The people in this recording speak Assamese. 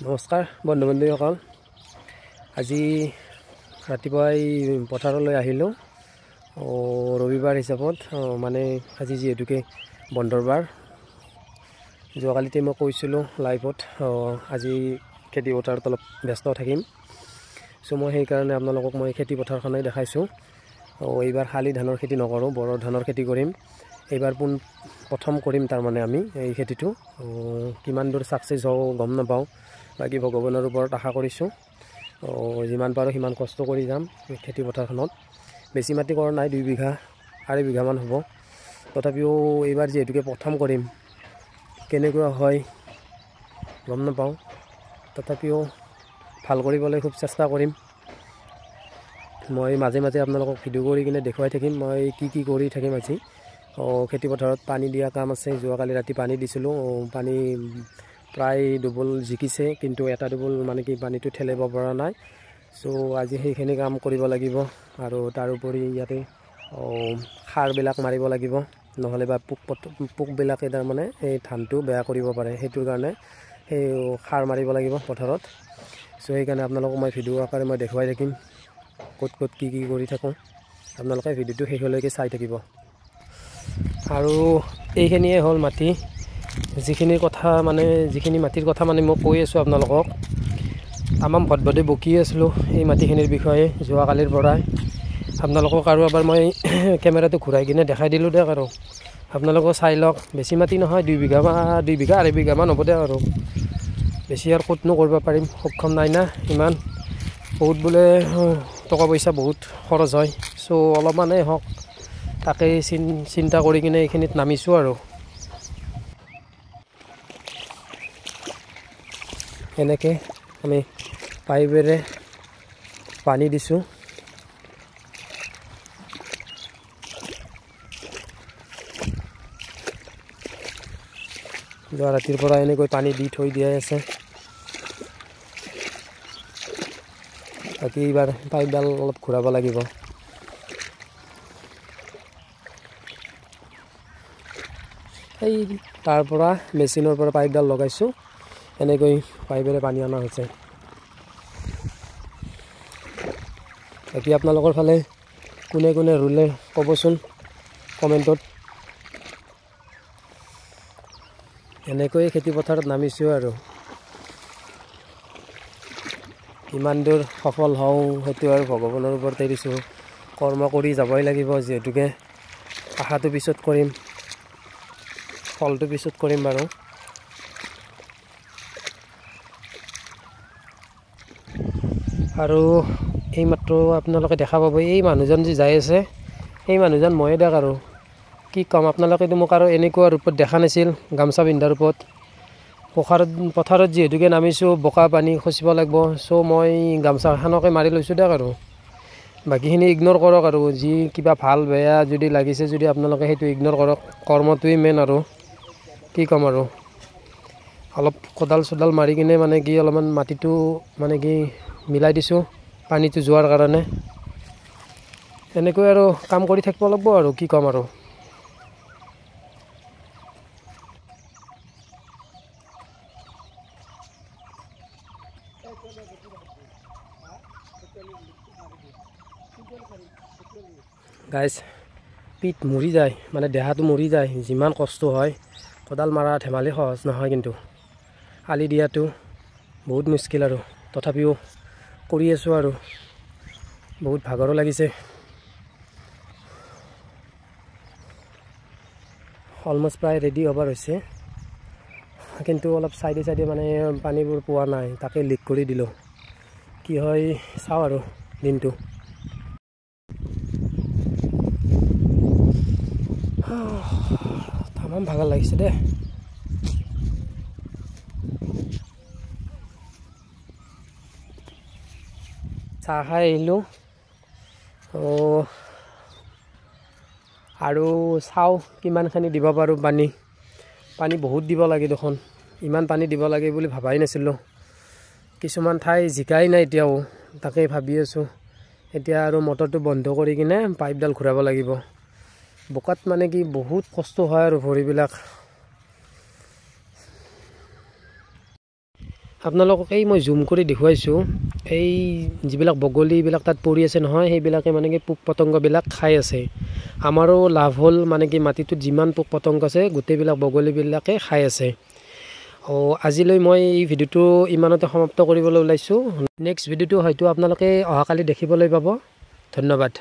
নমস্কাৰ বন্ধু বান্ধৱীসকল, আজি ৰাতিপুৱাই পথাৰলৈ আহিলোঁ। ৰবিবাৰ হিচাপত, মানে আজি যিহেতুকে বন্ধৰ বাৰ। যোৱাকালিতে মই কৈছিলোঁ লাইভত, আজি খেতি পথাৰত অলপ ব্যস্ত থাকিম। চ' মই সেইকাৰণে আপোনালোকক মই খেতি পথাৰখনেই দেখাইছোঁ। এইবাৰ শালি ধানৰ খেতি নকৰোঁ, বড়ো ধানৰ খেতি কৰিম। এইবাৰ পোন প্ৰথম কৰিম, তাৰমানে আমি এই খেতিটো কিমান দূৰ ছাকচেছ হওঁ গম নাপাওঁ, বাকী ভগৱানৰ ওপৰত আশা কৰিছোঁ। যিমান পাৰোঁ সিমান কষ্ট কৰি যাম খেতি পথাৰখনত। বেছি মাটি কৰা নাই, 2 বিঘা 2.5 বিঘামান হ'ব। তথাপিও এইবাৰ যিহেতুকে প্ৰথম কৰিম, কেনেকুৱা হয় গম নাপাওঁ, তথাপিও ভাল কৰিবলৈ খুব চেষ্টা কৰিম। মই মাজে মাজে আপোনালোকক ভিডিঅ' কৰি কিনে দেখুৱাই থাকিম মই কি কি কৰি থাকিম আজি। খেতি পথাৰত পানী দিয়া কাম আছে। যোৱাকালি ৰাতি পানী দিছিলোঁ, পানী প্ৰায় দুবল জিকিছে, কিন্তু এটা দুবল মানে কি পানীটো ঠেলিব পৰা নাই। চ' আজি সেইখিনি কাম কৰিব লাগিব। আৰু তাৰোপৰি ইয়াতে সাৰবিলাক মাৰিব লাগিব, নহ'লে বা পোকবিলাকে তাৰমানে এই ধানটো বেয়া কৰিব পাৰে। সেইটোৰ কাৰণে সেই সাৰ মাৰিব লাগিব পথাৰত। চ' সেইকাৰণে আপোনালোকক মই ভিডিঅ' আকাৰে মই দেখুৱাই থাকিম ক'ত ক'ত কি কি কৰি থাকোঁ। আপোনালোকে ভিডিঅ'টো শেষলৈকে চাই থাকিব। আৰু এইখিনিয়ে হ'ল মাটি, যিখিনি কথা মানে যিখিনি মাটিৰ কথা মানে মই কৈ আছোঁ আপোনালোকক। তামাম ভটভটে বকি আছিলোঁ এই মাটিখিনিৰ বিষয়ে যোৱাকালিৰ পৰাই। আপোনালোকক আৰু এবাৰ মই কেমেৰাটো ঘূৰাই কিনে দেখাই দিলোঁ দিয়ক, আৰু আপোনালোকেও চাই লওক। বেছি মাটি নহয়, 2 বিঘা বা 2 বিঘা 2.5 বিঘামান হ'ব দিয়ক। আৰু বেছি আৰু ক'তনো কৰিব পাৰিম, সক্ষম নাই না ইমান। বহুত বোলে টকা পইচা বহুত খৰচ হয়। চ' অলপমানেই হওক, তাকেই চিন্তা কৰি কিনে এইখিনিত নামিছোঁ। আৰু এনেকৈ আমি পাইপেৰে পানী দিছোঁ। যোৱা ৰাতিৰ পৰা এনেকৈ পানী দি থৈ দিয়াই আছে। বাকী এইবাৰ পাইপডাল অলপ ঘূৰাব লাগিব। এই তাৰ পৰা মেচিনৰ পৰা পাইপডাল লগাইছোঁ, এনেকৈ পাইপেৰে পানী অনা হৈছে। বাকী আপোনালোকৰ ফালে কোনে কোনে ৰুলে ক'বচোন কমেণ্টত। এনেকৈয়ে খেতি পথাৰত নামিছোঁ আৰু কিমান দূৰ সফল হওঁ সেইটো আৰু ভগৱানৰ ওপৰতে দিছোঁ। কৰ্ম কৰি যাবই লাগিব, যিহেতুকে আশাটো পিছত কৰিম, ফলটো পিছত কৰিম বাৰু। আৰু এইমাত্ৰ আপোনালোকে দেখা পাব এই মানুহজন যি যাই আছে, সেই মানুহজন ময়ে দেখ। আৰু কি ক'ম, আপোনালোকেতো মোক আৰু এনেকুৱা ৰূপত দেখা নাছিল, গামোচা পিন্ধা ৰূপত। পথাৰত যিহেতুকে নামিছোঁ, বোকা পানী খচিব লাগিব। চ' মই গামোচাখনকে মাৰি লৈছোঁ দিয়ক। আৰু বাকীখিনি ইগন'ৰ কৰক, আৰু যি কিবা ভাল বেয়া যদি লাগিছে যদি আপোনালোকে সেইটো ইগন'ৰ কৰক। কৰ্মটোৱেই মেইন আৰু কি ক'ম। আৰু অলপ কোদাল চোদাল মাৰি কিনে মানে কি অলপমান মাটিটো মানে কি মিলাই দিছোঁ পানীটো যোৱাৰ কাৰণে। এনেকৈ আৰু কাম কৰি থাকিব লাগিব আৰু কি ক'ম। আৰু গাইজ, পিঠ মৰি যায়, মানে দেহাটো মৰি যায়, যিমান কষ্ট হয়। কোদাল মৰা ধেমালি সহজ নহয়, কিন্তু আলি দিয়াটো বহুত মুস্কিল। আৰু তথাপিও কৰি আছোঁ আৰু বহুত ভাগৰো লাগিছে। অলমষ্ট প্ৰায় ৰেডি হ'বৰ হৈছে, কিন্তু অলপ চাইডে চাইডে মানে পানীবোৰ পোৱা নাই, তাকে লিক কৰি দিলোঁ। কি হয় চাওঁ আৰু দিনটো। তামাম ভাগৰ লাগিছে দেই। চাহ খাই আহিলোঁ। আৰু চাওঁ কিমানখিনি দিব পাৰোঁ পানী। পানী বহুত দিব লাগে দেখোন, ইমান পানী দিব লাগে বুলি ভাবাই নাছিলোঁ। কিছুমান ঠাই জিকাই নাই এতিয়াও, তাকেই ভাবি আছোঁ। এতিয়া আৰু মটৰটো বন্ধ কৰি কিনে পাইপডাল ঘূৰাব লাগিব। বোকাত মানে কি বহুত কষ্ট হয় আৰু ভৰিবিলাক। আপোনালোকক এই মই জুম কৰি দেখুৱাইছোঁ, এই যিবিলাক বগলীবিলাক তাত পৰি আছে নহয়, সেইবিলাকে মানে কি পোক পতংগবিলাক খাই আছে। আমাৰো লাভ হ'ল, মানে কি মাটিটোত যিমান পোক পতংগ আছে গোটেইবিলাক বগলীবিলাকে খাই আছে। আজিলৈ মই এই ভিডিঅ'টো ইমানতে সমাপ্ত কৰিবলৈ ওলাইছোঁ। নেক্সট ভিডিঅ'টো হয়তো আপোনালোকে অহাকালি দেখিবলৈ পাব। ধন্যবাদ।